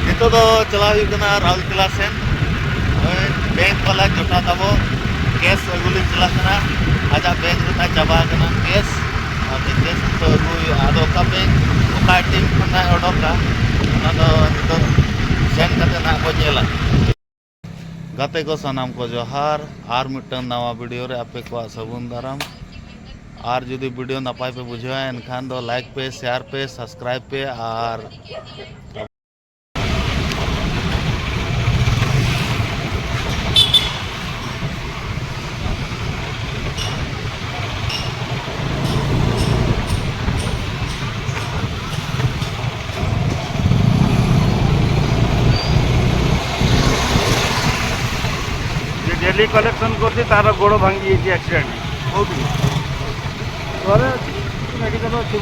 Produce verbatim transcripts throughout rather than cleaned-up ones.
ᱱᱤᱛᱚᱜ ᱫᱚ ᱪᱟᱞᱟᱣ ᱦᱩᱭᱩᱜ ᱠᱟᱱᱟ ᱨᱟᱩᱨᱠᱮᱞᱟ ᱥᱮᱱ᱾ ᱱᱚᱜᱼᱚᱭ ᱵᱮᱝᱠ ᱵᱟᱞᱟ ᱡᱚᱴᱟ ᱛᱟᱵᱚ ᱠᱮᱥ ᱟᱹᱜᱩ ᱞᱤᱧ ᱪᱟᱞᱟᱜ ᱠᱟᱱᱟ᱾ ᱟᱡᱟᱜ ᱵᱮᱝᱠ ᱨᱮ ᱛᱟᱭ ᱪᱟᱵᱟ ᱟᱠᱟᱱᱟ ᱠᱮᱥ, ᱚᱱᱟᱛᱮ ᱠᱮᱥ ᱱᱤᱛᱚᱜ ᱟᱹᱜᱩ ᱦᱩᱭᱩᱜᱼᱟ᱾ ᱟᱫᱚ ᱚᱠᱟ ᱵᱮᱝᱠ, ᱚᱠᱟ ᱮ ᱴᱤ ᱮᱢ ᱠᱷᱚᱱ ᱱᱟᱜ ᱚᱰᱚᱠᱟ, ᱚᱱᱟ ᱫᱚ ᱱᱤᱛᱚᱜ ᱥᱮᱱ ᱠᱟᱛᱮ ᱱᱟᱜ ᱵᱚ ᱧᱮᱞᱟ᱾ ᱜᱟᱛᱮ ᱠᱚ ᱥᱟᱱᱟᱢ ᱠᱚ ᱡᱚᱦᱟᱨ, ᱟᱨ ᱢᱤᱫᱴᱟᱝ ᱱᱟᱣᱟ ᱵᱷᱤᱰᱤᱭᱳ ᱨᱮ ᱟᱯᱮ ᱠᱚᱣᱟᱜ ᱥᱟᱹᱜᱩᱱ ᱫᱟᱨᱟᱢ᱾ ᱟᱨ ᱡᱩᱫᱤ ᱵᱷᱤᱰᱤᱭᱳ ᱱᱟᱯᱟᱭ ᱯᱮ ᱵᱩᱡᱷᱟᱹᱣᱟ, ᱮᱱᱠᱷᱟᱱ ᱫᱚ ᱞᱟᱭᱤᱠ ᱯᱮ, ᱥᱮᱭᱟᱨ ᱯᱮ, ᱥᱟᱵᱥᱠᱨᱟᱭᱤᱵ ᱯᱮ᱾ ᱟᱨ ଯେ ଡେଲି କଲେକ୍ସନ କରୁଛି, ତାର ଗୋଡ଼ ଭାଙ୍ଗି ଯାଇଛି ଆକ୍ସିଡେଣ୍ଟ। କୋଉଠି? ଘରେ ଅଛି, ମେଡିକାଲ ଅଛି।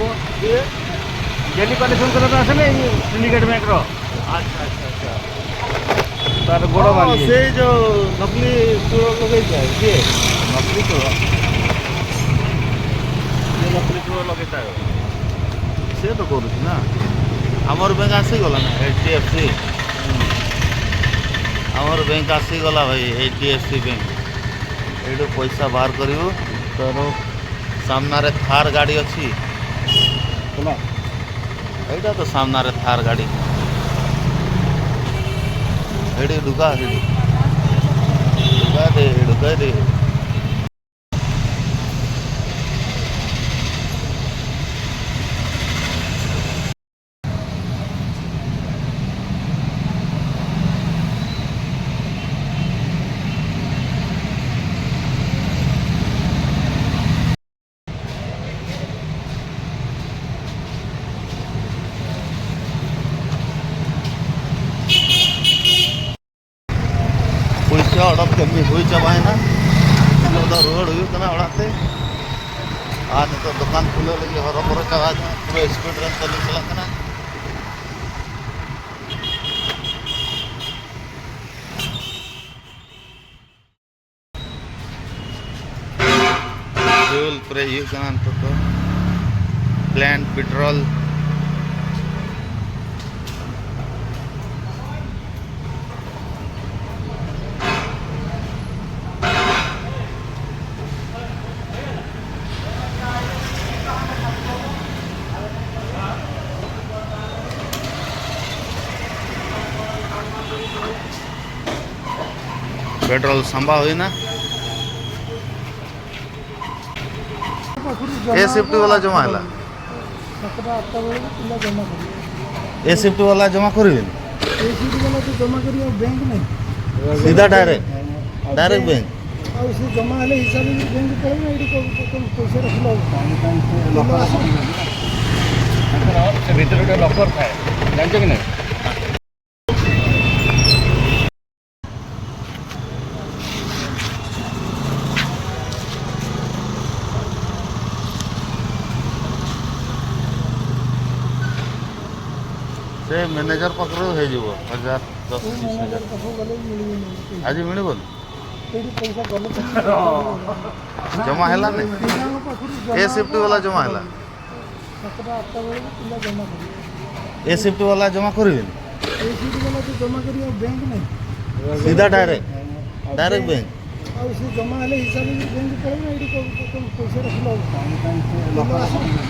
ଡେଲି କଲେକ୍ସନ କରିବା ପାଇଁ ଆସେନି ଏଇ ସିଣ୍ଡିକେଟ ବ୍ୟାଙ୍କର। ଆଚ୍ଛା, ଆଚ୍ଛା, ଆଚ୍ଛା। ତାର ଗୋଡ଼ ହଁ, ଭାଙ୍ଗି ଯାଇଛି। ସେଇ ଯୋଉ ନକଲି ଚୂଳ ଲଗେଇଥାଏ କିଏ? ନକଲି ଚୂଳ। ଯିଏ ନକଲି ଚୂଳ ଲଗେଇଥାଏ। ସେ ତ କରୁଛି ନା। ଆମର ବ୍ୟାଙ୍କ ଆସିଗଲା ନା, ଏଚ୍ ଡି ଏଫ୍ ସି। ଆମର ବ୍ୟାଙ୍କ ଆସିଗଲା ଭାଇ, H D F C bank. ଏଇଠୁ ପଇସା ବାହାର କରିବୁ, ତୋର ସାମ୍ନାରେ ଥାର ଗାଡ଼ି ଅଛି। ଶୁଣ, ଏଇଟା ତ ସାମ୍ନାରେ ଥାର ଗାଡ଼ି। ଏଇଠି ଢୁକା, ଏଇଠି ଢୁକା ଦେ, ଢୁକା ଦେ। ᱯᱩᱭᱥᱟᱹ ᱚᱰᱚᱠ ᱠᱟᱹᱢᱤ ᱦᱩᱭ ᱪᱟᱵᱟᱭᱮᱱᱟ᱾ ᱱᱤᱛᱚᱜ ᱫᱚ ᱨᱩᱣᱟᱹᱲ ᱦᱩᱭᱩᱜ ᱠᱟᱱᱟ ᱚᱲᱟᱜ ᱛᱮ᱾ ᱟᱨ ᱱᱤᱛᱚᱜ ᱫᱚᱠᱟᱱ ᱠᱷᱩᱞᱟᱹᱣ ᱞᱟᱹᱜᱤᱫ ᱦᱚᱨᱚ ᱵᱚᱨᱚ ᱪᱟᱵᱟ ᱟᱠᱟᱱᱟ, ᱯᱩᱨᱟᱹ ᱥᱯᱤᱰ ᱨᱮ ᱱᱤᱛᱚᱜ ᱞᱤᱧ ᱪᱟᱞᱟᱜ ᱠᱟᱱᱟ᱾ ᱯᱷᱩᱭᱩᱞ ᱯᱮᱨᱮᱡ ᱦᱩᱭᱩᱜ ᱠᱟᱱᱟ ᱱᱤᱛᱚᱜ ᱫᱚ, ᱯᱞᱮᱱ ᱯᱮᱴᱨᱳᱞ᱾ ᱯᱮᱴᱨᱳᱞ ᱥᱟᱢᱵᱟᱣ ᱦᱩᱭᱱᱟ᱾ ଏ ସିଫ୍ଟ ବାଲା ଜମା ହେଲା। ସାତଟା ଆଠଟା ବେଳକୁ ପିଲା ଜମା କରିବେ। ଏ ସିଫ୍ଟ ବାଲା ଜମା କରିବେନି? ଏ ସିଫ୍ଟ ବାଲା ତ ଜମା କରିବେ, ବ୍ୟାଙ୍କ ନାହିଁ। ସିଧା ଡାଇରେକ୍ଟ, ଆଉ ଡାଇରେକ୍ଟ ବ୍ୟାଙ୍କ। ବ୍ୟାଙ୍କ। ଆଉ ସେ ଜମା ହେଲେ ହିସାବ ହେଇକି ବ୍ୟାଙ୍କ ପଳେଇବ, ଏଇଠି କ-, କ-, କ-, ପଇସା ରଖିଲେ ହବ। ପାଣି ପାଇଁ ସେ ଲକର ଆସିବନି। ତାଙ୍କର ସେ ଭିତରେ ଗୋଟେ ଲକର ଥାଏ, ଜାଣିଛ କି ନାହିଁ? ସେ ମ୍ୟାନେଜର ପାଖରୁ ହେଇଯିବ, ହଜାର, ଦଶ, କୋଉ ବିଶ ହଜାର। ମ୍ୟାନେଜର ପାଖକୁ ଗଲେ ବି ମିଳିବନି। ଆଜି ମିଳିବନି? ସେଇଠି ପଇସା ଗଲେ ତ ମିଳିବନି। ଜମା ହେଲାନି? ପିଲାଙ୍କ ପାଖରୁ ଏ ଜମା ସିଫ୍ଟ ବାଲା ଜମା ହେଲା? ସାତଟା ଆଠଟା ବେଳକୁ ପିଲା ଜମା କରିବେ। ଏ ସିଫ୍ଟ ବାଲା ଜମା କରିବେନି? ଏ ସିଫ୍ଟ ବାଲା ତ ଜମା କରିବେ, ଆଉ ବ୍ୟାଙ୍କ ନାହିଁ। ସିଧା ଡାଇରେକ୍ଟ, ଆଉ ଡାଇରେକ୍ଟ ବ୍ୟାଙ୍କ। ବ୍ୟାଙ୍କ। ଆଉ ସେ ଜମା ହେଲେ ହିସାବ ହେଇକି ବ୍ୟାଙ୍କ ପଳେଇବ, ଏଇଠି କ-, କ-, କ-, ପଇସା ରଖିଲେ ହବ। ପାଣି ପାଇଁ ସେ ଲକର ଆସିବନି।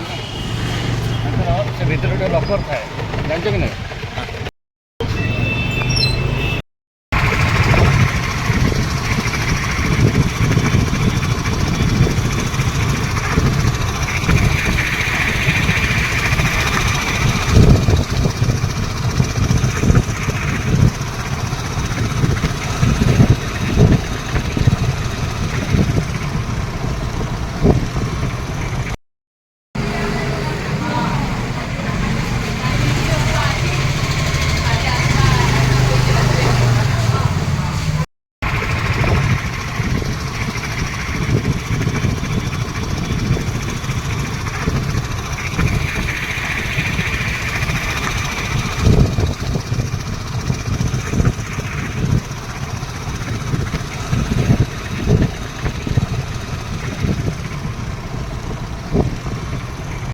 ତାଙ୍କର ସେ ଭିତରେ ଗୋଟେ ଲକର ଥାଏ, ଜାଣିଛ କି ନାହିଁ?